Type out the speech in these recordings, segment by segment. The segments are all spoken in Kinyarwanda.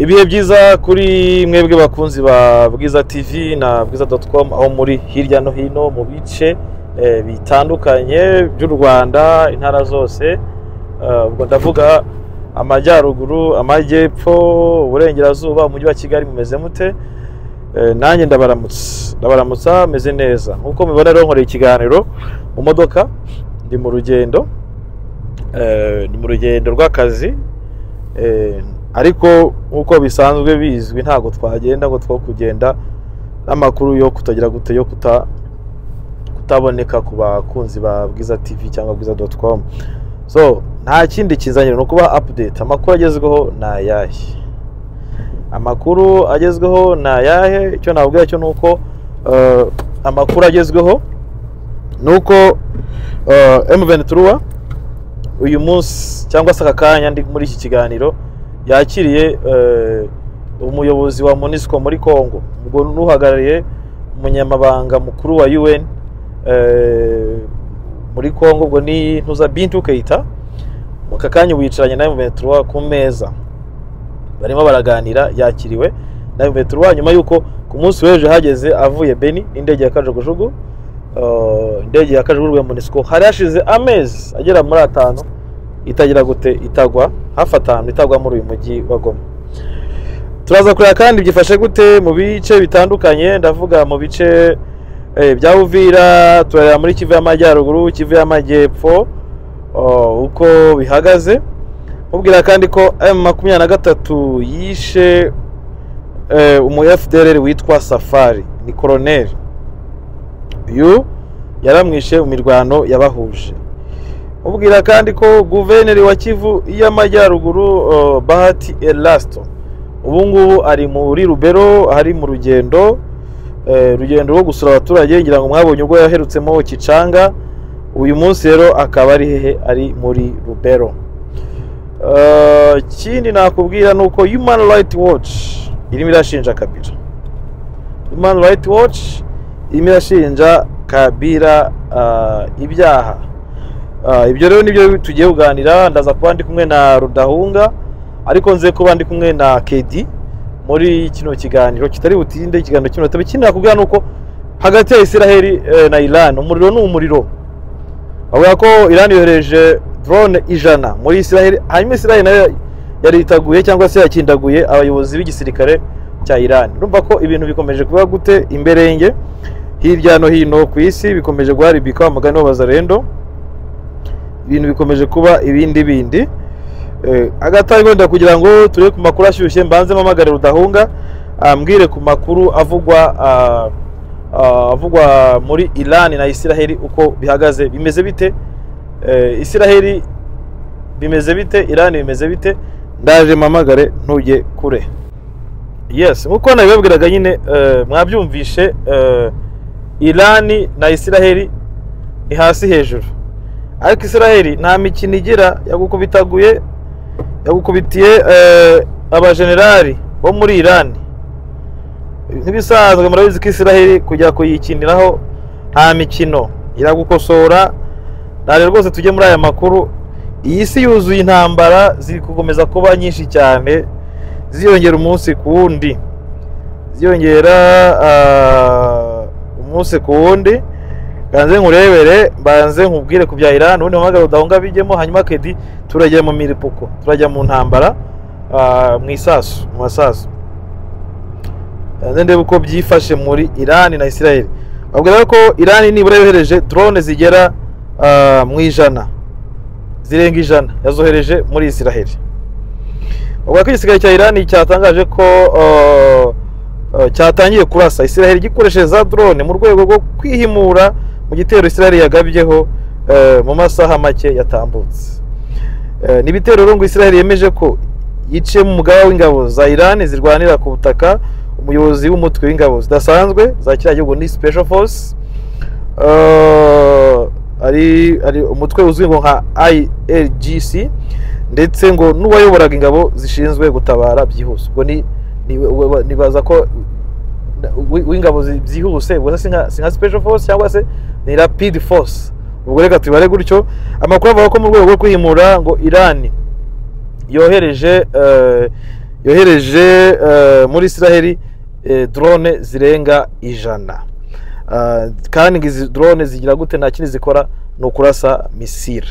Ibihe byiza kuri mwebwe bakunzi ba Bwiza TV na bwiza.com, aho muri hirya no hino mu bice bitandukanye by'u Rwanda, intara zose. Ubwo ndavuga amajyaruguru, amajyepfo, uburengerazuba, umujyi wa Kigali. Mumeze mute? Nanjye ndabaramutsa, ndabaramutsa meze neza. Nk'uko mubibona rero, nkoreye ikiganiro mu modoka, ndi mu rugendo, ni mu rugendo rw'akazi. Ariko nk'uko bisanzwe bizwi, ntabwo twagenda ngo two kugenda n'amakuru yo kutagira gute, yo kutaboneka ku bakunzi ba Bwiza TV cyangwa bwiza.com. So nta kindi kizanye, ni ukubaha update. Amakuru agezweho ni ayahe? Amakuru agezweho ni ayahe? Icyo nababwira cyo ni uko amakuru agezweho ni uko M23 uyu munsi, cyangwa se aka kanya ndi muri iki kiganiro, yakiriye umuyobozi wa MONUSCO muri Congo, ubwo n'uhagarariye umunyamabanga mukuru wa UN muri Congo, ubwo ni Ntuza Bintu Keita. Mu aka kanya wicaranye na M23 ku meza, barimo baraganira. Yakiriwe na M23 nyuma y'uko ku munsi w'ejo hageze avuye Beni n'indege ya kajugujugu, indege ya kajugujugu ya MONUSCO. Hari hashize amezi agera muri 5 itagira gute, itagwa, hafi 5 itagwa muri uyu mujyi wa Goma. Turaza kureba kandi byifashe gute mu bice bitandukanye, ndavuga mu bice bya Uvira, turareba muri Kivu y'Amajyaruguru, Kivu y'Amajyepfo, uko bihagaze. Mubwira kandi ko M23 yishe umu FDLR witwa Safari, ni colonel. Uyu yaramwishe mu mirwano yabahuje. Mubwira kandi ko guverineri wa Kivu y'Amajyaruguru, Bahati Erasto, ubu ngubu ari muri Rubero, ari mu rugendo, rugendo rwo gusura abaturage. Ngira ngo mwabonye ubwo yaherutsemo Kicanga. Uyu munsi rero akaba ari hehe? Ari muri Rubero. Ikindi nakubwira ni uko Human Rights Watch irimo irashinja Kabila. Human Rights Watch irimo irashinja Kabila ibyaha. Ibyo rero nibyo tugiye kuganira. Ndaza kuba ndi kumwe na Rudahunga, ariko nze kuba ndi kumwe na Kedi muri kino kiganiro kitari butinde, ikiganiro cy'iminota. Ikindi nakubwira ni uko hagati ya Israel na Iran umuriro ni umuriro. Bavuga ko Iran yohereje drone 100 muri Israel, hanyuma Israel nayo yaritaguye cyangwa se yakindaguye abayobozi b'igisirikare cya Iran. Urumva ko ibintu bikomeje kuba gute imberenge hirya no hino ku isi, bikomeje guharibika umugani w'abazarendo, ibintu bikomeje kuba ibindi bindi. Hagati wenda kugira ngo turebe ku makuru ashyushye, mbanze mpamagare Rudahunga ambwire ku makuru avugwa muri Iran na Israel, uko bihagaze, bimeze bite? Israel bimeze bite? Iran bimeze bite? Ndaje mpamagare, ntujye kure. Yes, nkuko nabibabwiraga nyine, mwabyumvishe, Iran na Israel ni hasi hejuru, ariko Israel nta mikino igira. Yagukubitaguye, yagukubitiye abajenerali bo muri Iran. Nk'ibisanzwe murabizi ko Israel kujya kuyikiniraho nta mikino, iragukosora. Ntabwo rwose tujye muri aya makuru. Iyi si yuzuye intambara, ziri gukomeza kuba nyinshi cyane, ziyongera umunsi ku wundi, ziyongera umunsi ku wundi. Banze nkurebere, mbanze nkubwire ku bya Iran, ubundi mpamagare Rudahunga bijyemo, hanyuma Kedi turajya mu miripuko, turajya mu ntambara, mu isasu, mu masasu. Banze ndebe uko byifashe muri Iran na Israel. Babwira ko Iran nibura yohereje drone zigera mu 100, zirenga 100 yazohereje muri Israel. Bavuga ko igisirikare cya Iran cyatangaje ko cyatangiye kurasa Israel gikoresheje za drone mu rwego rwo kwihimura mu gitero Israel yagabyeho mu masaha make yatambutse. Ni ibitero rero ngo Israel yemeje ko yiciye mu mugaba w'ingabo za Iran zirwanira ku butaka, umuyobozi w'umutwe w'ingabo zidasanzwe za kiriya gihugu, ni Special Force, ari umutwe uzwi ngo nka IRGC, ndetse ngo n'uwayoboraga ingabo zishinzwe gutabara byihuse. Ubwo ni nibaza ko w'ingabo byihuse, ubwo si nka Special Force cyangwa se ni Rapid Force, ubwo reka tubare gutyo. Amakuru avuga ko mu rwego rwo kwihimura ngo Iran yohereje yohereje muri Israel drone zirenga 100. Kandi izi drone zigira gute? Nta kindi zikora ni ukurasa misile.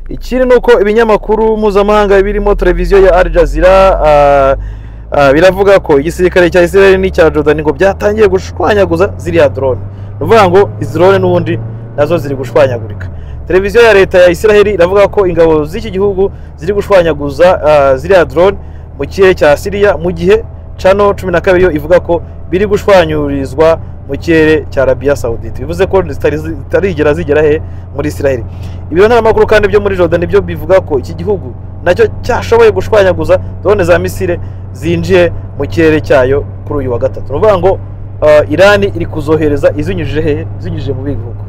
Ikindi ni uko ibinyamakuru mpuzamahanga birimo televiziyo ya Al Jazeera biravuga ko igisirikare cya Israel n'icya Jordan ngo byatangiye gushwanyaguza ziriya drone. Ni ukuvuga ngo izi drone n'ubundi nazo ziri gushwanyagurika. Televiziyo ya leta ya Israel iravuga ko ingabo z'iki gihugu ziri gushwanyaguza ziriya drone mu kirere cya Syria, mu gihe Channel 12 yo ivuga ko biri gushwanyurizwa mu kirere cya Arabia Saudite. Bivuze ko zitarigera zigera he muri Israel. Ibiro ntaramakuru kandi byo muri Jordan nibyo bivuga ko iki gihugu nacyo cyashoboye gushwanyaguza drone za misile zinjiye mu kirere cyayo kuri uyu wa gatatu. Ni ukuvuga ngo Iran iri kuzohereza izinyujije hehe? Izinyujije mu bihugu.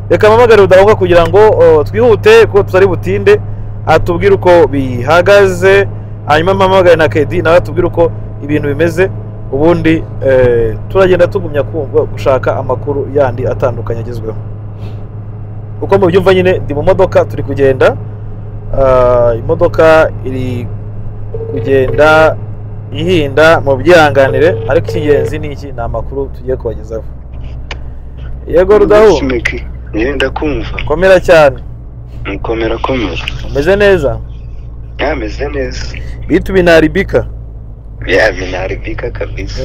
Reka mpamagare Rudahunga kugira ngo twihute kuko tutari butinde, atubwire uko bihagaze, hanyuma mpamagare na Kedi nawe atubwire uko ibintu bimeze, ubundi turagenda tugumya kumva gushaka amakuru yandi atandukanye agezweho. Uko mubyumva nyine ndi mu modoka turi kugenda, imodoka iri kugenda ihinda, mu byihanganire, ariko icy'ingenzi ni iki? Ni amakuru tugiye kubagezaho. Yego Rudahu, ndakumva. Komera cyane. Komera komera. Umeze neza? Ameze neza. Bitu binaribika. Ya binaribika kabisa.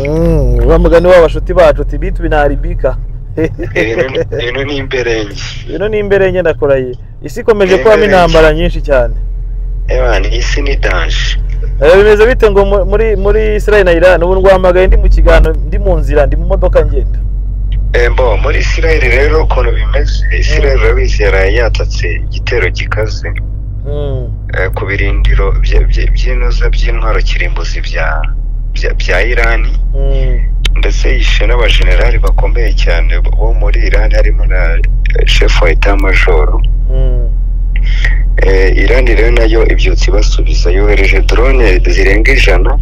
Wa mugani w'abashuti bacu uti bitu binaribika. Ibintu ni imberenge. Ibintu ni imberenge ndakoraye. Isi ikomeje kubamo intambara nyinshi cyane. Ewana isi ni danger. Bimeze bite ngo muri Israel na Iran? Ubu ndwamagaye ndi mu kiganiro, ndi mu nzira, ndi mu modoka ngenda. Bo muri Israel rero ukuntu bimeze, Israel urabizi yaraye yatatse igitero gikaze ku birindiro by'inoza by'intwaro kirimbuzi bya Iran, ndetse yishe n'abajenerali bakomeye cyane bo muri Iran harimo na chef wa etat major. Iran rero nayo ibyutse ibasubiza, yohereje drone zirenga 100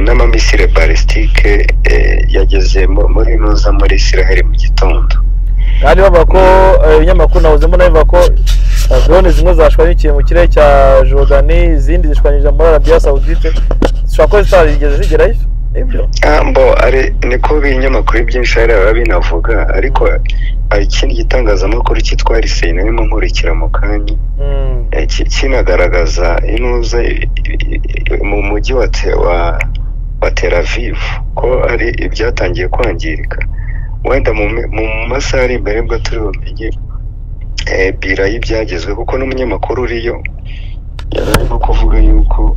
n'amamisire balistike yageze muri noza muri Israel mu gitondo. Kandi bavuga ko ibinyamakuru nawuzemo nabivuga ko drone zimwe zashwanyikiye mu kirere cya Jordan, izindi zishwanyije muri Arabia Saudite, zishobora kuba zitarigeze zigerayo. Nibyo? Mbo ari niko ibinyamakuru byinshi hari ababinavuga, ariko hari ikindi gitangazamakuru cyitwa Risei narimo nkurikira mu kanya, kinagaragaza inuza mu mujyi wa Tel Aviv ko ari ibyatangiye kwangirika. Wenda mu masaha ari imbere bwo turi bumenye bira y'ibyagezwe, kuko n'umunyamakuru uriyo yari arimo kuvuga yuko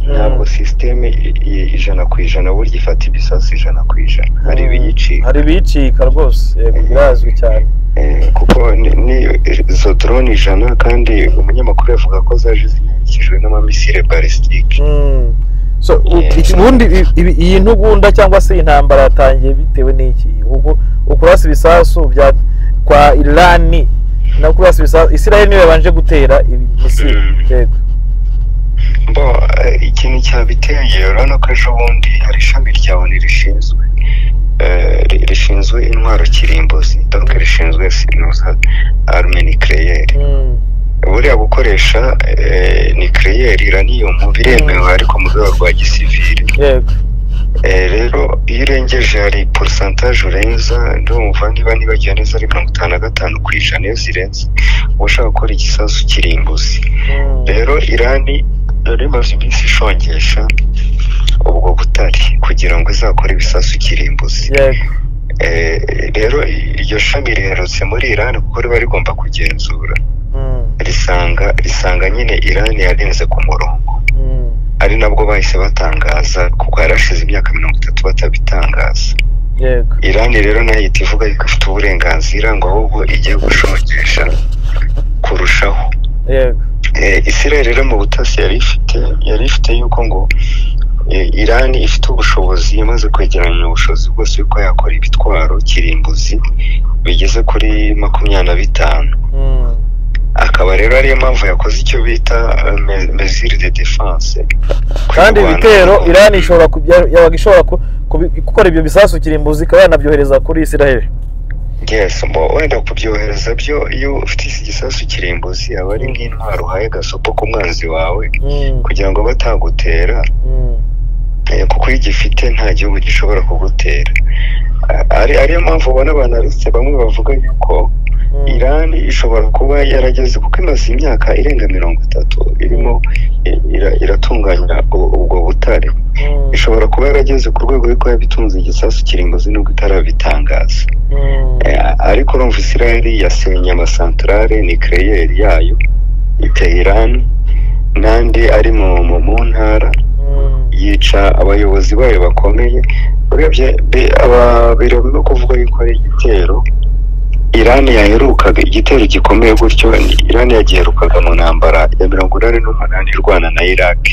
ntabwo systeme 100% burya ifata ibisasu 100%, hari ibiyicika. Hari ibiyicika rwose, yego birazwi cyane. Kuko ni izo drone 100 kandi umunyamakuru yavuga ko zaje zinyakijwe n'amamisire balistike. So ubundi iyi ntugunda cyangwa se intambara yatangiye bitewe n'iki? Ukurasa ibisasu bya kwa Iran na kurasa ibisasu Israel niyo yabanje gutera imisile. Yego. Bo ikintu cyabiteye urabona ko ejo bundi hari ishami rya ONU rishinzwe intwaro kirimbuzi, donc rishinzwe sinuza arme nucléaire. Buriya gukoresha nucléaire uranium biremewe ariko mu rwego rwa gisivile. Yego. Rero iyo urengeje hari pourcentage urenza, ndumva niba nibagiwe neza ari 55% iyo zirenze uba ushaka gukora igisasu kirimbuzi. Rero Iran yari imaze iminsi ishongesha ubwo butare kugira ngo izakore ibisasu kirimbuzi. Yego. Rero iryo shami riherutse muri Iran kuko riba rigomba kugenzura, risanga nyine Iran yarenze ku murongo. Ari nabwo bahise batangaza, kuko yarashize imyaka 30 batabitangaza. Yego. Iran rero nayo ihita ivuga yuko ifite uburenganzira ngo ahubwo igiye gushongesha kurushaho. Yego. Israel rero mu butasi yari ifite yuko ngo Iran ifite ubushobozi, yamaze kwegeranya ubushobozi bwose yuko yakora ibitwaro kirimbuzi bigeze kuri 25. Akaba rero ariyo mpamvu yakoze icyo bita mesure de défense. Kandi ibitero Iran ishobora yabaga ishobora gukora ibyo bisasu kirimbuzi ikaba yanabyohereza kuri Israel. Yes, wenda kubyohereza byo, iyo ufite igisasu kirimbuzi aba ari nk'intwaro uhaye gasopo ku mwanzi wawe kugira ngo batagutera, kuko iyo ugifite nta gihugu gishobora kugutera. Ariyo mpamvu ubona abantu aretse bamwe bavuga yuko Iran ishobora kuba yarageze, kuko imaze imyaka irenga 30 irimo iratunganya ubwo butare, ishobora kuba yarageze ku rwego rw'uko yabitunze igisasu kirimbuzi nubwo itarabitangaza. Ariko urumva Israel yasenye amasantarare nucléaire yayo i Tehran n'andi ari mu ntara, yica abayobozi bayo bakomeye. Urebye birimo kuvuga yuko ari igitero Iran yaherukaga, igitero gikomeye gutyo Iran yagiherukaga mu ntambara ya 88 irwana na Iraq.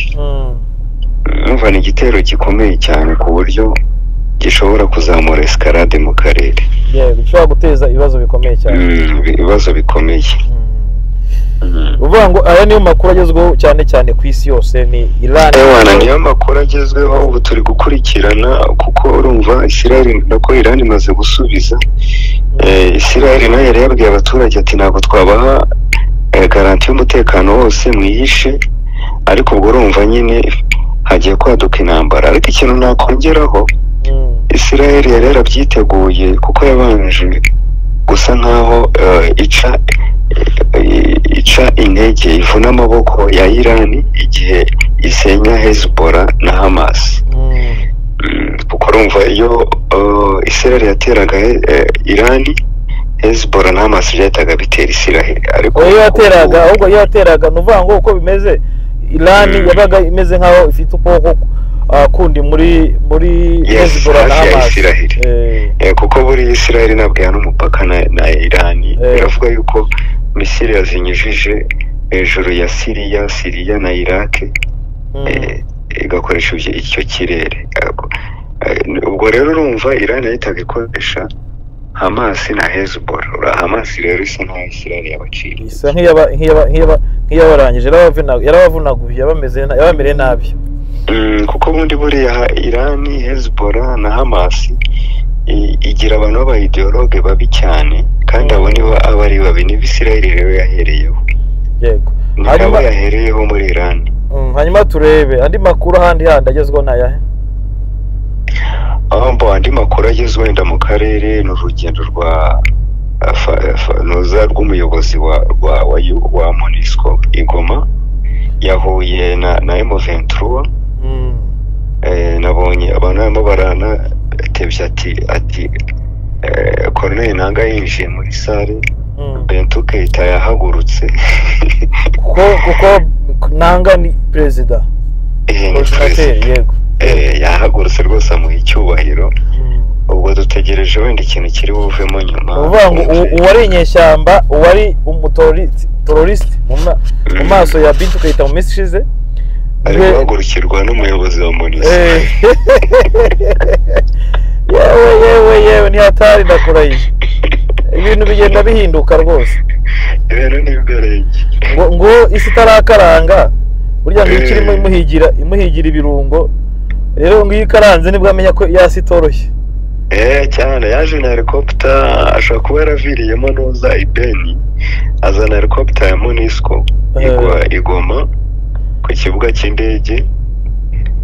Numva ni igitero gikomeye cyane ku buryo gishobora kuzamura escalade mu karere. Yego, gishobora guteza ibibazo bikomeye cyane. Ibibazo bikomeye. Uvuga ngo aya niyo makuru agezweho cyane cyane ku isi yose ni Iran. Ewana, niyo makuru agezweho ubu turi gukurikirana, kuko urumva Israel nako Iran imaze gusubiza. Israel nayo yari yabwiye abaturage ati ntabwo twabaha garanti y'umutekano wose, mwihishe, ariko ubwo urumva nyine hagiye kwaduka intambara. Ariko ikintu nakongeraho, Israel yari yarabyiteguye kuko yabanje gusa nkaho ica intege, ivuna amaboko ya Iran igihe isenya Hezbollah na Hamas. Kuko urumva iyo Israel yateraga Iran, Hezbollah na Hamas byahitaga bitera Israel. Ariko iyo yateraga, ahubwo iyo yateraga, ni ukuvuga ngo uko bimeze Iran yabaga imeze nkaho ifite ukuboko kundi muri Hezbollah na Hamas. Kuko buri Israel ntabwo yana umupaka na Iran. Biravuga yuko misile yazinyujije hejuru ya Syria na Iraq, igakoresha icyo kirere. Ubwo rero urumva Iran yahitaga ikoresha Hamas na Hezbollah. Hamas rero isa nkaho Israel yabaciriye, isa nk'iyabarangije, yarabavunaguye, yabamereye nabi. Kuko ubundi buriya Iran, Hezbollah na Hamas igira abantu b'aba ideologue babi cyane, kandi abo nibo aba ari babi. Niba Israel rero yahereyeho, yego, hanyuma yahereyeho muri Iran. Hanyuma turebe andi makuru ahandi handi agezweho nayahe. Andi makuru agezweho wenda mu karere ni urugendo rwa nuza rw'umuyobozi wa MONUSCO i Goma, yahuye na M23. Nabonye abantu barimo baranatebya ati Colonel Nanga yinjiye muri sale, Bintou Keita yahagurutse. Kuko Nanga ni perezida, yego, yahagurutse rwose amuha icyubahiro. Ubwo dutegereje wenda ikintu kiri buvemo nyuma. Uvuga ngo uwari inyeshyamba, uwari umuteroriste mu maso ya Bintou Keita mu minsi ishize, ari guhagurukirwa n'umuyobozi wa MONUSCO. Yewe yewe ni hatari, ndakurahiye. Ibintu bigenda bihinduka rwose. Ibintu ni ibwerenge. Ngo isi itarakaranga, burya ngo ikirimo imuhigira ibirungo. Rero ngo iyo ikaranze nibwo amenya ko yasi itoroshye. Cyane, yaje na helicopter, ashobora kuba yaraviriyemo nuza ibeni, azana helicopter ya MONUSCO igwa i Goma ku kibuga cy'indege.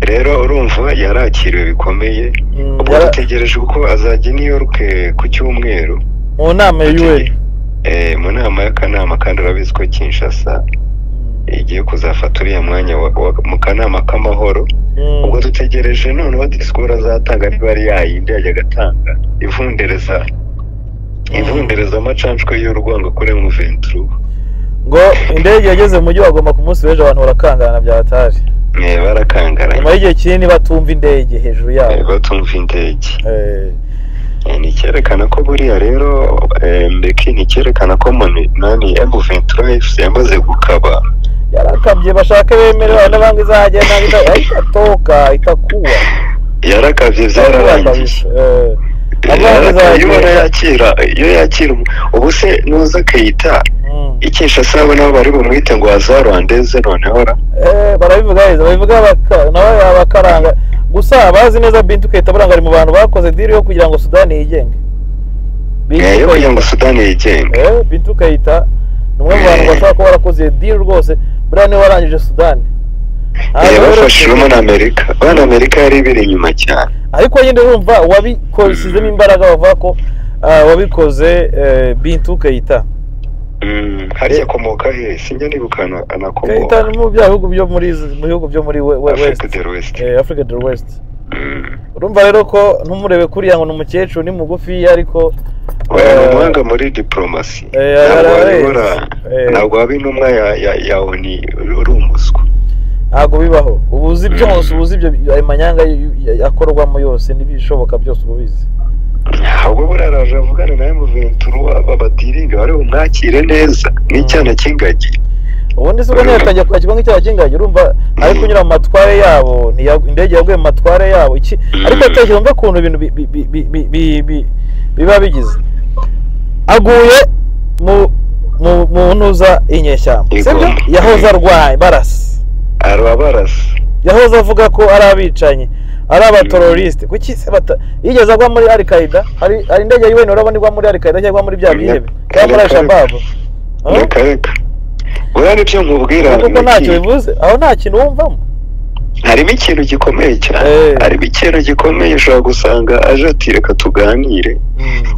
Rero urumva yarakiriwe bikomeye. Ubwo dutegereje kuko azajya i New York ku cyumweru mu nama ya UN, mu nama y'akanama, kandi urabizi ko Kinshasa igiye kuzafata uriya mwanya mu kanama k'amahoro. Ubwo dutegereje noneho disikuru azatanga, niba ari yayindi yajya agatanga ivundereza amacanshwe y'urwango kuri M23. Ngo indege yageze mu mujyi wa Goma ku munsi w'ejo, abantu barakangana bya hatari. Barakangaranye nyuma y'igihe kinini batumva indege hejuru yabo, batumva indege. Ni icyerekana ko buriya rero mbeki ni icyerekana ko nani M23 FC yamaze gukaba, yarakabye. Bashake bemerewe n'abandi izagenda itatoka itakuwa, yarakabye, byararangiye. Iyo yakira ubu se nuza Keita Kinshasa nabo bari bumwite ngo azarwandeze noneho ra barabivuga babivuga nawe abakaranga. Gusa abazi neza Bintou Keita buranga ari mu bantu bakoze deal yo kugira ngo Sudani yigenge. Yo kugira ngo Sudani yigenge. Bintu Keita ni umwe mu bantu bashobora kuba barakoze deal rwose, buriya niwe warangije Sudani. Bafashijwemo na Amerika, bana Amerika yari ibiri inyuma cyane. Ariko nyine urumva wabikosizemo imbaraga, bavuga ko wabikoze Bintu Keita. Hariya akomoka he? Sinjya nibuka anakomoka. Keita ni mu bihugu byo muri mu bihugu byo muri West Africa. Africa del West. Urumva rero ko ntumurebe kuriya ngo ni umukecuru ni mugufi, ariko ni umuhanga muri diplomasi. Ntabwo waba intumwa ya ONU uri umuswa, ntabwo bibaho. Ubuzi byose, ubuzi ibyo ayo manyanga akorwamo yose n'ibishoboka byose ububizi. Ahubwo buraraje avugana na M23 babadiringa bari umwakire neza nk'icyana cy'ingagi. Ubundi se ubwo ntiyatangiye kwakirwa nk'icyana cy'ingagi, urumva ari kunyura mu matware yabo, indege yaguye mu matware yabo iki. Ariko tekereza mva ukuntu ibintu biba bigize. Aguye mu ntuza inyeshyamba, sibyo? Yahoze arwaye barasa, yahoze avuga ko ari abicanyi, ari abateroriste. Kuki se yigeze agwa muri Al-Qaeda? Hari indege yiwe urabona igwa muri Al-Qaeda cyangwa muri bya bihebe cyangwa muri Al-Shabaab? Reka buriya nibyo nkubwira, kuko ntacyo bivuze aho, nta kintu wumvamo. Harimo ikintu gikomeye cyane, harimo ikintu gikomeye. Ushobora gusanga aje ati reka tuganire.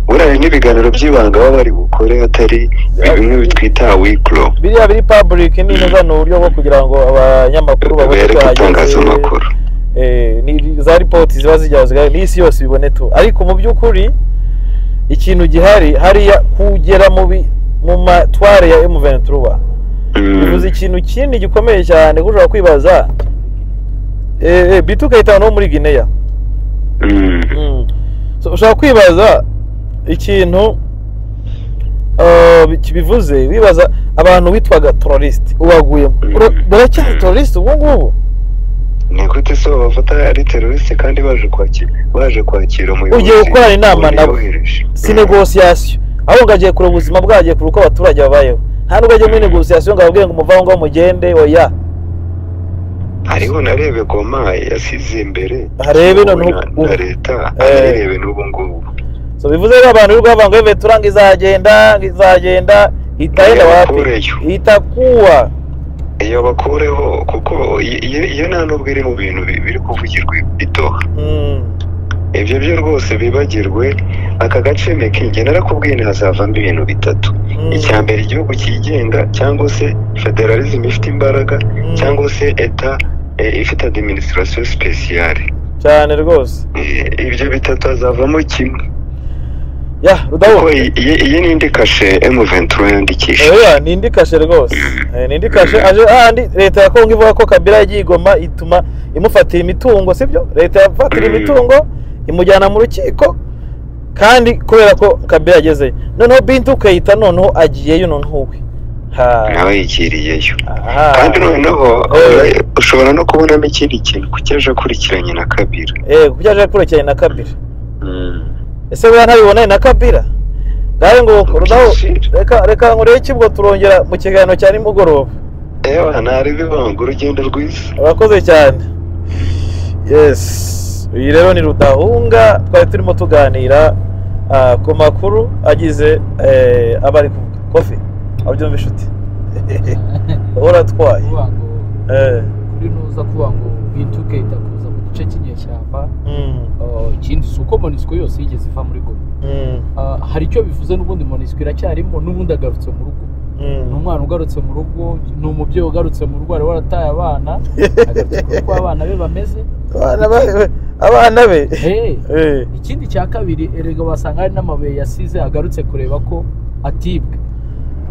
Buriya n'ibiganiro by'ibanga baba bari bukore, atari bimwe twita wikro, biriya biri public. Ni neza, ni uburyo bwo kugira ngo abanyamakuru babone itangazamakuru, ni za report ziba zijya n'isi yose ibibone tu. Ariko mu by'ukuri ikintu gihari hariya kugera mu matware ya M23 bivuze ikintu kindi gikomeye cyane. Ushobora kwibaza Bintu Keita no muri Guinea. So ushobora kwibaza ikintu kibivuze, wibaza abantu witwaga terrorist ubaguyemo baracyari terrorist ubu ngubu. Ni gute se bafata ari terrorist kandi baje kwakira umuyobozi? Ugiye gukorana inama nabo, si negotiation, ahubwo agiye kure ubuzima bwagiye kure uko abaturage babayeho. Nta nubwo agiye muri negotiation ngo ababwire ngo muvaho ngo mugende, oya. Hariho narebe Goma yasize imbere, arebe none na leta arebe n'ubu ngubu. So bivuze rero abantu b'u Rwanda ngo M23 izagenda itaenda wapi, itakuwa iyo bakureho, kuko iyo nta nubwo iri mu bintu biri kuvugirwa idoha. Ibyo byo rwose bibagirwe. Aka gace mekinge narakubwiye ntihazavamo ibintu bitatu. Icya mbere, igihugu cyigenga cyangwa se federalism ifite imbaraga, cyangwa se eta ifite administration spéciale cyane rwose. Ibyo bitatu hazavamo kimwe. Ya Rudaho, iyi ni indi kashe M23 yandikisha. Oya, ni indi kashe rwose. Ni indi kashe aje ahandi. Leta ya Kongo ivuga ko Kabila yagiye Goma ituma imufatira imitungo, sibyo? Leta yafatira imitungo imujyana mu rukiko, kandi kubera ko Kabila yagezeyo. Noneho Bintu Keita noneho agiyeyo, noneho we nawe yigiriyeyo. Kandi noneho ushobora no kubonamo ikindi kintu kuko aje akurikiranye na Kabila. Kuko aje akurikiranye na Kabila. Ese buriya ntabibonanye na Kabila? Ngahe ngo Rudaho, reka nkurebe ikibwo turongera mu kiganiro cya nimugoroba. Ewa ntari bibanga, urugendo rwiza. Urakoze cyane. Yes, uyu rero ni Rudahunga, twari turimo tuganira ku makuru agize abari kuvuga. Kofi abyumva inshuti uratwaye kuri nuza kuba ngo Bintu Keita kuza mu gice cy'inyeshyamba. Ikindi si uko MONUSCO yose yigeze iva muri Goma. Hari icyo bivuze n'ubundi MONUSCO iracyarimo, n'ubundi agarutse mu rugo. Ni umwana ugarutse mu rugo, ni umubyeyi ugarutse mu rugo, wari warataye abana, agarutse kuko abana be bameze abana be. Ikindi cya kabiri, erega wasanga hari n'amabuye yasize agarutse kureba ko atibwe.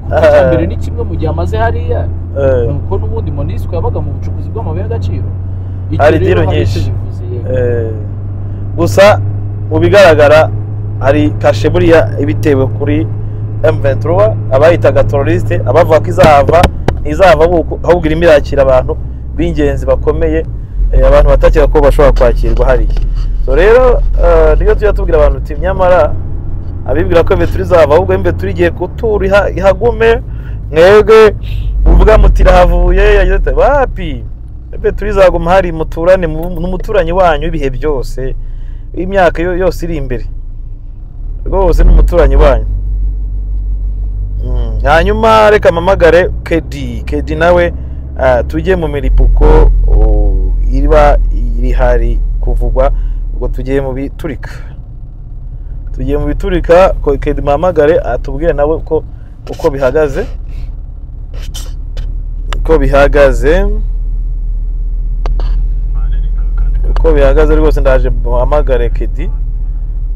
Icya mbere ni kimwe mu gihe amaze hariya, nuko n'ubundi MONUSCO yabaga mu bucukuzi bw'amabuye y'agaciro. Hari diro nyinshi gusa mu bigaragara hari kashe buriya ibitewe kuri M23, abayitaga terroriste, abavuga ko izahava ntizava, ahubwo irimo irakira abantu b'ingenzi bakomeye, abantu batakira ko bashobora kwakirwa hariya. So rero niyo tujya tubwira abantu uti nyamara abibwira ko M23 izava, ahubwo M23 igiye gutura ihagume, mwebwe muvuga muti irahavuye, yagize ati wapi, M23 izaguma hari, muturane n'umuturanyi wanyu ibihe byose, imyaka yose iri imbere. Rwose ni umuturanyi wanyu. Hanyuma reka mpamagare Kedi. Kedi nawe tujye mu miripuko iba iri hari kuvugwa, ubwo tugiye mu biturika. Tugiye mu biturika, Kedi mpamagare atubwire nawe uko bihagaze. Uko bihagaze. Uko bihagaze rwose ndaje mpamagare Kedi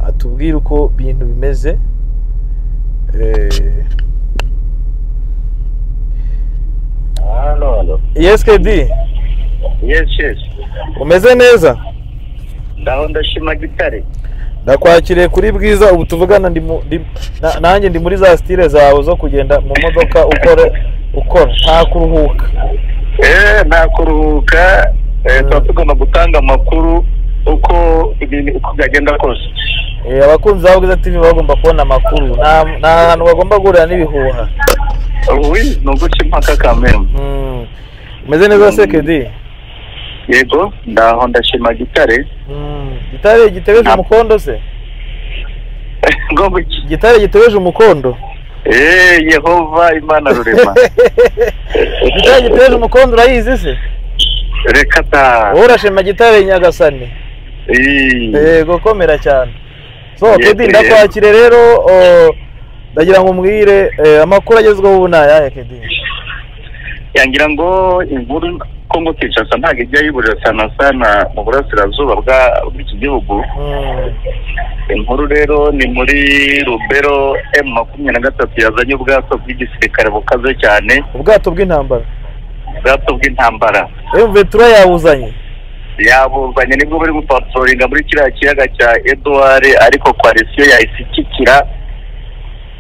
atubwire uko bintu bimeze. Halo, halo. Yes Kedi. Yes, yes. Umeze neza? Ndaho ndashima Gitare. Ndakwakiriye kuri Bwiza, ubu tuvugana nanjye ndi muri za style zawe zo kugenda mu modoka ukora nta kuruhuka. Nta kuruhuka, tuba tugomba gutanga amakuru uko ibintu uko byagenda kose. Abakunzi ba Bwiza TV bagomba kubona amakuru, nta hantu bagomba guhurira n'ibihuha. Oui, ni uguca impaka kameme. Umeze neza se Kedi? Yego, ndaho ndashima Gitare. Gitare gitebeje umukondo se? Ngomba iki? Gitare gitebeje umukondo? Yehova Imana rurema. Gitare gitebeje umukondo urayizi se? Reka ta. Wowe urashima Gitare Nyagasani. Yego, komera cyane. So Kedi ndakwakire rero, ndagira ngo umbwire amakuru agezweho ubu ni ayahe Kedi? Yangira ngo inkuru Kongo Kinshasa ntabwo ijya yiburira sana sana mu burasirazuba bw'iki gihugu. Inkuru rero ni muri Rubero M23 yazanye ubwato bw'igisirikare bukaze cyane, ubwato bw'intambara. Ubwato bw'intambara M23 yabuzanye. Yabuzanye nibwo bari gupatrolinga muri kiriya kiyaga cya Edouard, ariko coalition yahise ikikira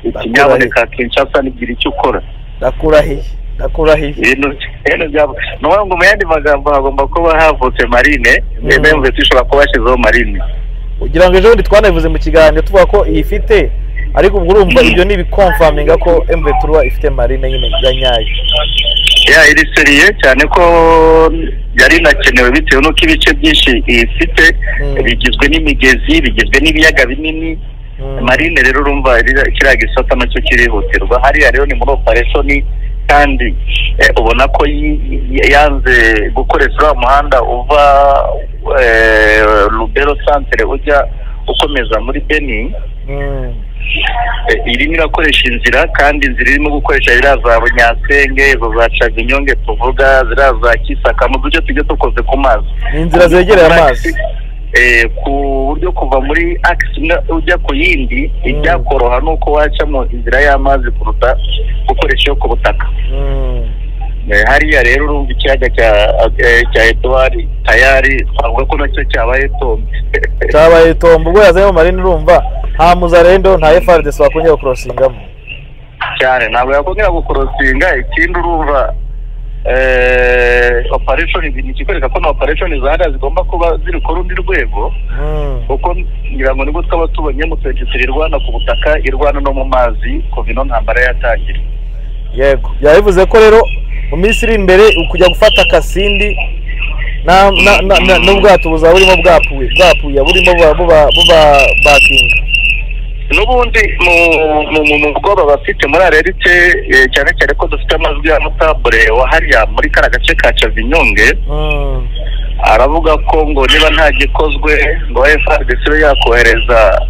ikinyaboneka Kinshasa nigira icyo ukora. Ndakurahiye. Ndakurahiye. Ibintu byabo. No ngo mu yandi magambo hagomba kuba havutse marine, M23 ishobora kuba yashyizeho marine. Ugira ngo ejo bundi twanabivuze mu kiganiro tuvuga ko ifite, ariko ubwo urumva ibyo ni ibikonfaminga ko M23 ifite marine nyine ya nyayo. Ya iri seriye cyane ko yari inakenewe bitewe n'uko ibice byinshi ifite bigizwe n'imigezi, bigizwe n'ibiyaga binini. Marine rero urumva kiriya gisata nacyo kirihutirwa. Hariya rero ni muri operation, kandi ubona ko yanze gukoresha uriya muhanda uva Rubero centre ujya ukomeza muri Beni. Irimo irakoresha inzira, kandi inzira irimo gukoresha ziriya za Bunyasenge, izo za Cavinyonge tuvuga, ziriya za Kisaka, mu duce tujye dukoze ku mazi. Ni inzira zegereye amazi. Ku buryo kuva muri axe imwe ujya ku yindi ibyakoroha nuko wacamo inzira y'amazi kuruta gukoresha iyo ku butaka. Hariya rero urumva ikiyaga cya Edouard tayari twavuga ko nacyo cyabaye tombe. Cyabaye tombe ubwo yazanye mu marine, urumva nta muzarendo nta FARDC wakongera gukrosingamo cyane, ntabwo yakongera gukrosinga. Ikindi urumva operation ni ikikwereka ko na operation zahariya zigomba kuba ziri ku rundi rwego, kuko ngira ngo nibwo twaba tubonye M23 irwana ku butaka, irwana no mu mazi kuva ino ntambara yatangira. Yego, yabivuze ko rero mu minsi iri imbere kujya gufata Kasindi n'ubwato buzaba burimo bwapuye burimo buba bakinga. N'ubundi mu bwoba bafite muri arerite, cyane cyane ko dufite amajwi ya Mutabure wa hariya muri kara gace ka Cavinyonge, aravuga ko ngo niba nta gikozwe ngo FARDC yakohereza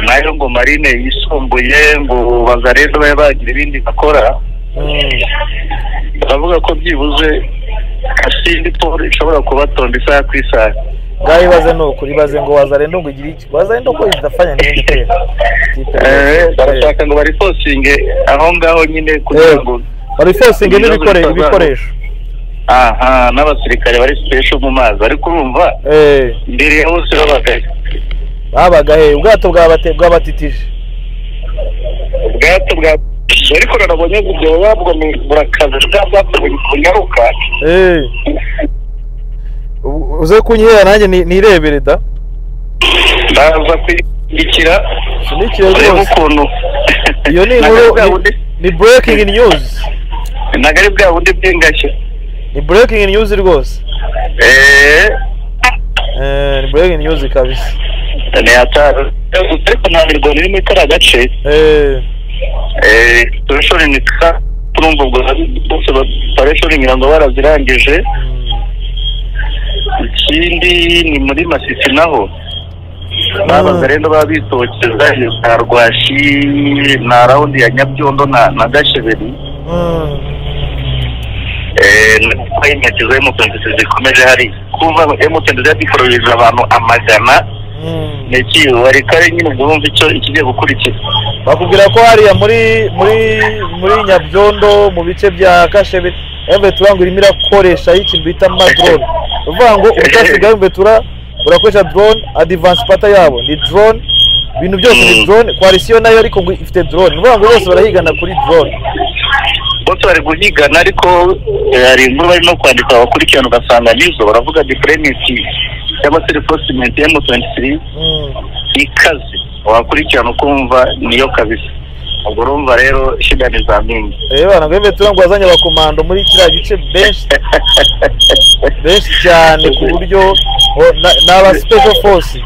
nayo ngo marine yisumbuye ngo bazarebe babe bagira ibindi bakora. Baravuga ko byibuze Kasindi Paul ishobora kubatonda isaha ku isaha. Ngaho ibaze ni ukuri, ibaze ngo wazarendo ngo igire iki, wazarendo ko idafanya n'ibindi kwera. Barashaka ngo barifosinge aho ngaho nyine kugira ngo barifosinge n'ibikoresho. Aha, n'abasirikare bari special mu mazi, ariko urumva mbere hose babaga he ubwato bwabatitije. Ubwato bwa ariko nabonye video yabwo ni burakaze bwa bunyaruka. Uze kunyihera nanjye nirebere da. Ndaza kwigikira. Sinikire rwose. Iyo ni inkuru, ni breaking news. Nagari bwa bundi bw'ingashya. Ni breaking news rwose. Ni breaking news kabisa. Ni hatari ariko nta mirwano irimo itari agace. Operation ni turumva ubwo bose operation ngira ngo barazirangije. Ikindi ni muri Masisi naho babaga rero babitokeza na Rwashi na raundi ya Nyabyondo na Gasheberi. Kuko inkeke za M23 zikomeje hari kuva M23 yadiporoyeza abantu amagana neki wari kare nyine ubwo urumva icyo ikigiye gukurikira. Bakubwira ko hariya muri muri muri Nyabyondo mu bice bya Kashebe M23 ngo irimo irakoresha ikintu bita drone. Uvuga ngo ubutasi bwa M23 burakoresha drone, advance pata yabo ni drone, ibintu byose ni drone, coalition nayo ariko ngo ifite drone. Uvuga ngo bose barahigana kuri drone. Bose bari guhigana ariko hari inkuru barimo kwandika abakurikirana ugasanga nizo baravuga deployment cyangwa se reinforcement ya M23 ikaze wakurikirana ukumva niyo kabisa. Ubwo urumva rero shida ni za mingi. Bana ngo M23 ngo azanye abakomando muri kiriya gice benshi benshi cyane ku buryo n'aba special force.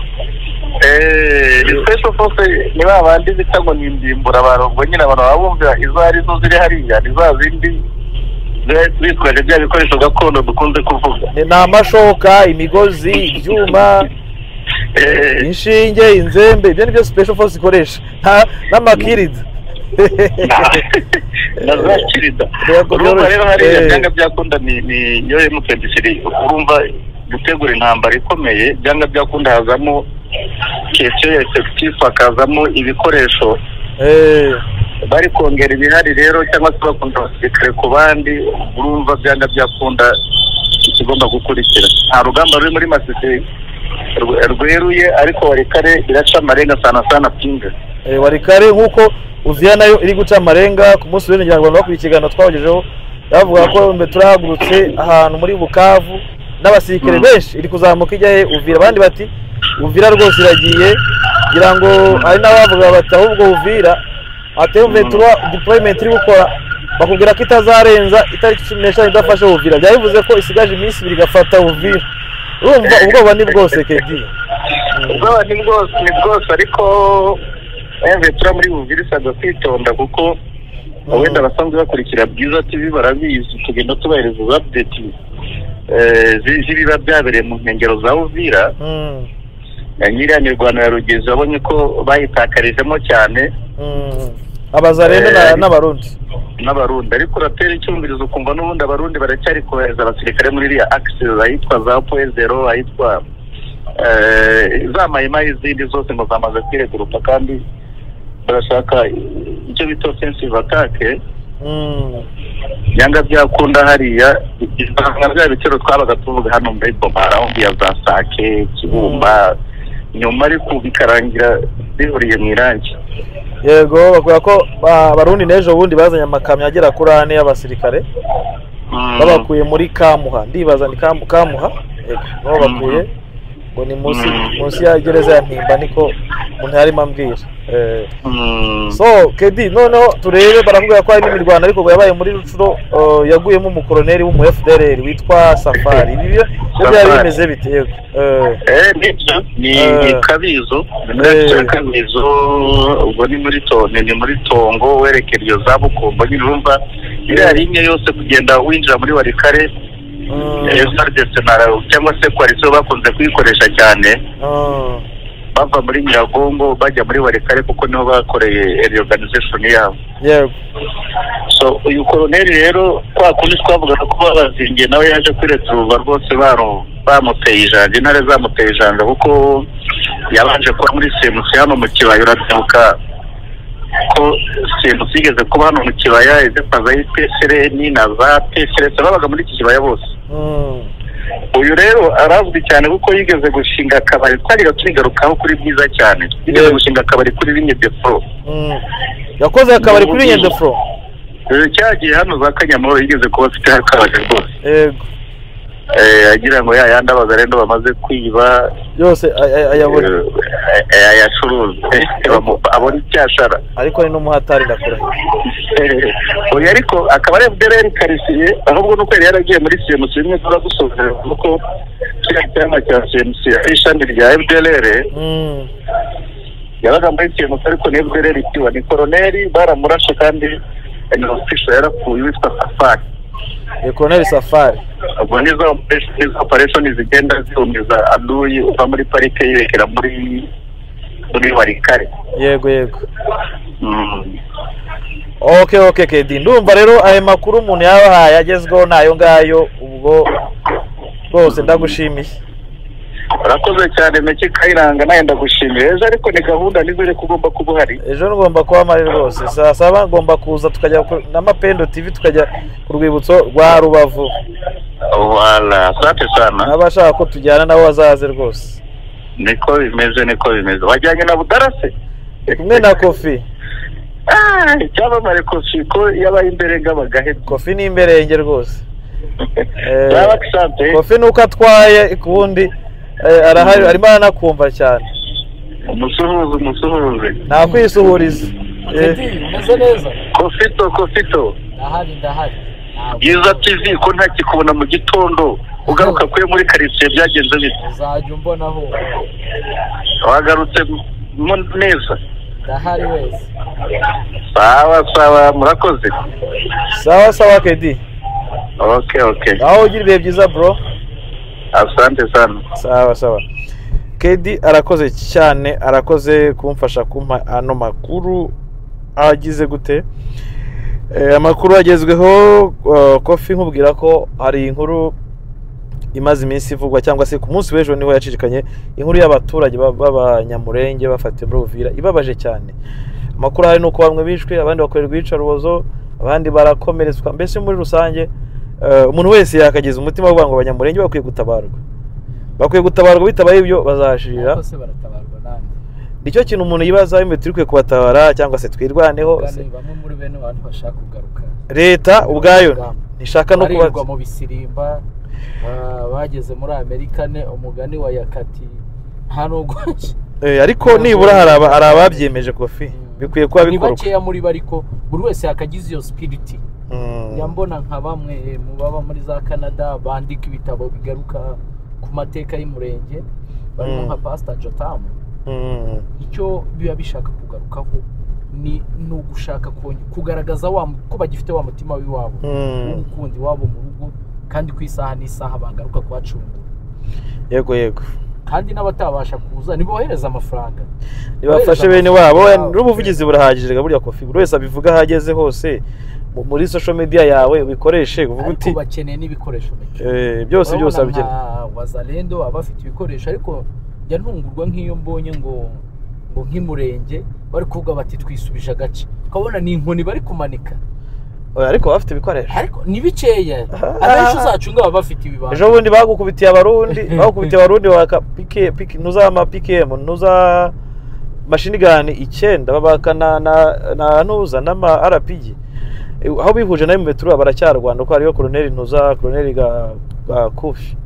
Special force ni ba bandi bita ngo ni indimbura barongo nyine abantu babumva izo ari zo ziri hariya ni za zindi bitwaje bya bikoresho gakondo dukunze kuvuga. Ni amashoka, imigozi, ibyuma, inshinge, inzembe, ibyo nibyo special force ikoresha n'amakirida na za kirida. Urumva rero hariya byanga byakunda ni yo M23 urumva gutegura intambara ikomeye byanga byakunda hazamo question ya effectif hakazamo ibikoresho bari kongera ibihari rero cyangwa se bakunda abasirikare ku bandi. Urumva byanga byakunda ikigomba gukurikira. Nta rugamba ruri muri Masisi rweruye ariko Warikare biraca amarenga sana sana pinga. Warikare nkuko Uvira nayo iri guca amarenga. Ku munsi w'ejo ngira ngo bakuriye ikiganiro twabagejeho bavuga ko mbe turahagurutse ahantu muri Bukavu n'abasirikare benshi iri kuzamuka ijya he Uvira, abandi bati Uvira rwose iragiye. Ngira ngo hari n'abavuga bati ahubwo Uvira ate M23 deployment iri gukora bakubwira ko itazarenza itariki 15 idafashe Uvira. Byabivuze ko isigaje iminsi ibiri igafata Uvira. Urumva ubwoba ni bwose Kedi. Ubwoba ni bwose ariko M23 muri Uvira isabwa kwitonda kuko wenda abasanzwe bakurikira Bwiza TV barabizi tugenda tubahereza update z'ibiba byabereye mu nkengero za Uvira. Nyiriya mirwano ya Rugezi wabonye ko bayitakarijemo cyane abazarendo n'abarundi ariko uratera icyumvirizo ukumva n'ubundi abarundi baracyari kohereza abasirikare muri iriya axis ahitwa za Point Zero, ahitwa za Mayimayi izindi zose ngo zamaze kwireguruka kandi barashaka icyo bita offensive attack. Byanga byakunda hariya nka bya bitero twabaga tuvuga hano muri Bomara ya za Sake, Kibumba, nyuma ariko bikarangira bihuriye mu irangi. Yego bakuye ko abarundi n'ejo bundi bazanye amakamyo agera kuri ane y'abasirikare babakuye muri Kamuha, ndibaza ni Kamuha yego niho bakuye ngo ni munsi ya gereza ya Mpimba niko umuntu yarimo ambwira. So Kedi noneho turebe barakubwira ko hari n'imirwano ariko yabaye muri Rucuro yaguyemo umukoroneri w'umu FDLR witwa Safari. Ibi byo byari bimeze bite? Yego ni Kabizo, ni Kabizo ubwo ni muri Tone, ni muri Tongo werekera iyo za Bukombo nyine urumva iriya rimwe yose kugenda winjira muri Warikare FARDC cyangwa se coalition bakunze kuyikoresha cyane bava muri Nyiragongo bajya muri Warikare kuko niho bakoreye reorganization yabo. Yego. So uyu koroneri rero kwa kundi twavuga ko babazingiye nawe yaje kwireturuva rwose bamuteye ijanja, intare zamuteye ijanja kuko yabanje kuba muri CMC hano mu kibaya. Urabyibuka ko CMC igeze kuba hano mu kibaya izepaza y'PSRN na za PSRS babaga muri iki kibaya bose. Uyu rero arazwi cyane kuko yigeze gushinga akabari twariga tugarukaho kuri Bwiza cyane. Yigeze gushinga akabari kuri Ligne de Front. Yakoze akabari kuri Ligne de Front. Cyagiye hano za Kanyamahoro yigeze kuba afite akabari rwose. Yego. Agira ngo ya yandi abazarendo bamaze kwiba yose ayabona ayacuruze abona icyashara, ariko ni n'umuhatari ndakurahiye. Oya, ariko akaba ari FDLR karisiye, ahubwo nuko yari yaragiye muri CMC rimwe turagusobanurira kuko kiriya cyama cya CMC ari ishami rya FDLR. Yabaga muri CMC ariko ni FDLR ikiwa ni koroneri, baramurashe kandi ni official yarapfuye witwa Safari. Koroneri Safari. Ubwo nizo operation zigenda zihumiza aduyi uva muri parike yerekera muri Warikare. Yego yego. Okay Kedi, ndumva rero ayo makuru umuntu yabahaye agezweho nayo ngayo, ubwo rwose ndagushimiye. Urakoze cyane Meki Kayiranga, nawe ndagushimiye. Ejo ariko ni gahunda nizere ko ugomba kuba uhari. Ejo ngomba kuba mpari rwose, saa saba ngomba kuza tukajya na Mapendo TV tukajya ku rwibutso rwa Rubavu. Wala, asante sana. N'abashaka ko tujyana nabo bazaze rwose. Niko bimeze, niko bimeze. Wajyanye na Budarase? Kumwe na Kofi. Icyamamare Kofi ko yabaye imbere ngabagahe. Kofi ni imberenge rwose. Kofi nuko atwaye kubundi arahari, arimo aranakumva cyane. Umusuhuze. Nta kwisuhuriza. Umeze neza. Kofito. Ndahari. Bwiza TV ko ntakikubona mu gitondo ugaruka kuri muri quartier byagenze bite? Uzajya umbonaho. Wagarutse neza. Ndahari wese. Sawa murakoze. Sawa Kedi. Okay. Aho ugira ibihe byiza bro. Asante sana. Sawa. Kedi arakoze cyane, arakoze kumfasha kumpa ano makuru agize gute. Amakuru agezweho Kofi, nkubwira ko hari inkuru imaze iminsi ivugwa cyangwa se ku munsi w'ejo niho yacicikanye inkuru y'abaturage b'abanyamurenge bafatiwe muri Uvira, ibabaje cyane. Amakuru hari nuko bamwe bishwe, abandi bakorerwa iyicarubozo, abandi barakomeretswa, mbese muri rusange umuntu wese yakageza umutima avuga ngo abanyamurenge bakwiye gutabarwa. Bakwiye gutabarwa, bitabaye ibyo bazashirira. Nicyo kintu umuntu yibaza, imwe turi kwiye kubatabara cyangwa se twirwaneho. Bamwe muri bene abantu bashaka kugaruka. Leta ubwayo ntishaka no kubaza mu bisirimba, bageze muri Amerika ne umugani wa yakati nta nubwo. Ariko nibura hari ababyemeje Kofi, bikwiye kuba bikorwa. Ni bakeya muri bariko buri wese yakagize iyo spirit. Yambona nka bamwe mu baba muri za Canada bandika ibitabo bigaruka ku mateka y'umurenge, barimo nka Pastor Jotam. Icyo biba bishaka kugarukaho ni ugushaka kugaragaza ko bagifite wa mutima w'iwabo, w'ukundi wabo mu rugo, kandi ku isaha n'isaha bagaruka kuhacungura. Yego. Kandi n'abatabasha kuza nibohereza amafaranga, nibafashe bene wabo. N'ubuvugizi burahagije burya Kofi, buri wese abivuga ahageze hose muri social media yawe ubikoreshe, uvuga uti bakeneye n'ibikoresho byose abikeneye. Wazalendo abafite ibikoresho, ariko njya ntungurwa nk'iyo mbonye ngo nk'imurenge bari kuvuga bati twisubije agace, ukabona ni inkoni bari kumanika. Ariko bafite ibikoresho, ariko ni bikeya. Abenshi uzacunga baba bafite ibibando. Ejo bundi bagukubitiye abarundi, baka PK nuza ama PKM nuza machine gun 9 babaka na nuza n'ama RPG. Aho bihuje nayo mu metro baracyarwanda ko hariyo koroneri ntuza koroneri Gakufi.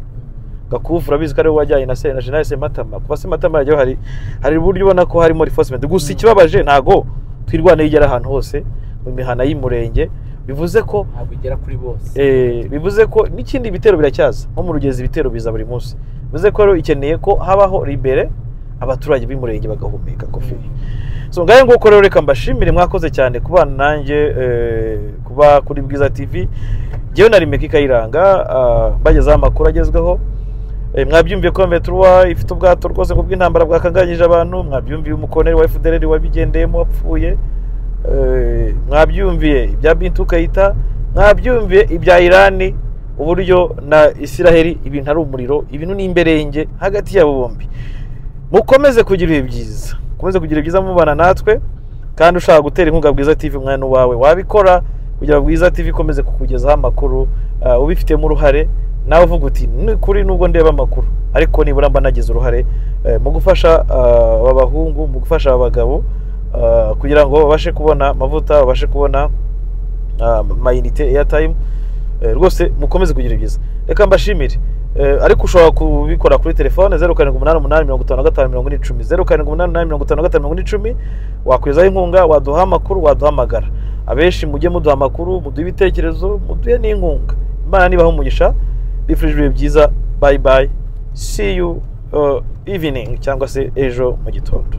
Gakufi urabizi ko ari wajyanye na General Sematama. Kuba Sematama yajyaho hari uburyo ubona ko harimo reinforcement. Gusa ikibabaje ntago twirwana igera ahantu hose mu mihana y'umurenge, bivuze ko ntabwo igera kuri bose. Bivuze ko n'ikindi bitero biracyaza nko mu Rugezi, ibitero biza buri munsi. Bivuze ko rero ikeneye ko habaho libere abaturage b'umurenge bagahumeka Kofi. So ngaye nguko rero reka mbashimire, mwakoze cyane kubana nanjye kuba kuri Bwiza TV. Jewe nari Meki Kayiranga, bagezaho amakuru agezweho. Mwabyumviye ko M23 ifite ubwato rwose ngo bw'intambara bwakanganyije abantu, mwabyumviye umukoneri wa FDLR wabigendeyemo wapfuye, mwabyumviye ibya Bintu Keita, mwabyumviye ibya Irani uburyo na Isiraheli ibintu ari umuriro, ibintu ni imberenge hagati yabo bombi. Mukomeze kugira ibihe byiza, mukomeze kugira ibyiza mubana natwe, kandi ushaka gutera inkunga Bwiza TV umwana wawe wabikora kugira Bwiza TV ikomeze kukugezaho amakuru ubifitemo uruhare. Nawe uvuga uti ni kuri nubwo ndeba amakuru ariko nibura mba nagize uruhare mu gufasha aba bahungu, mu gufasha abagabo kugira ngo babashe kubona amavuta, babashe kubona mayinite, airtime. Rwose mukomeze kugira ibyiza. Reka mbashimire. Ariko ushobora kubikora kuri telefone 0788 55 40 10, 0788 55 40 10. Wakwizaho inkunga, waduha amakuru, waduhamagara. Abenshi mujye muduha amakuru, muduhe ibitekerezo, muduhe n'inkunga. Imana nibaha umugisha, bifurije ibihe byiza. Bye bye, see you evening cyangwa se ejo mu gitondo.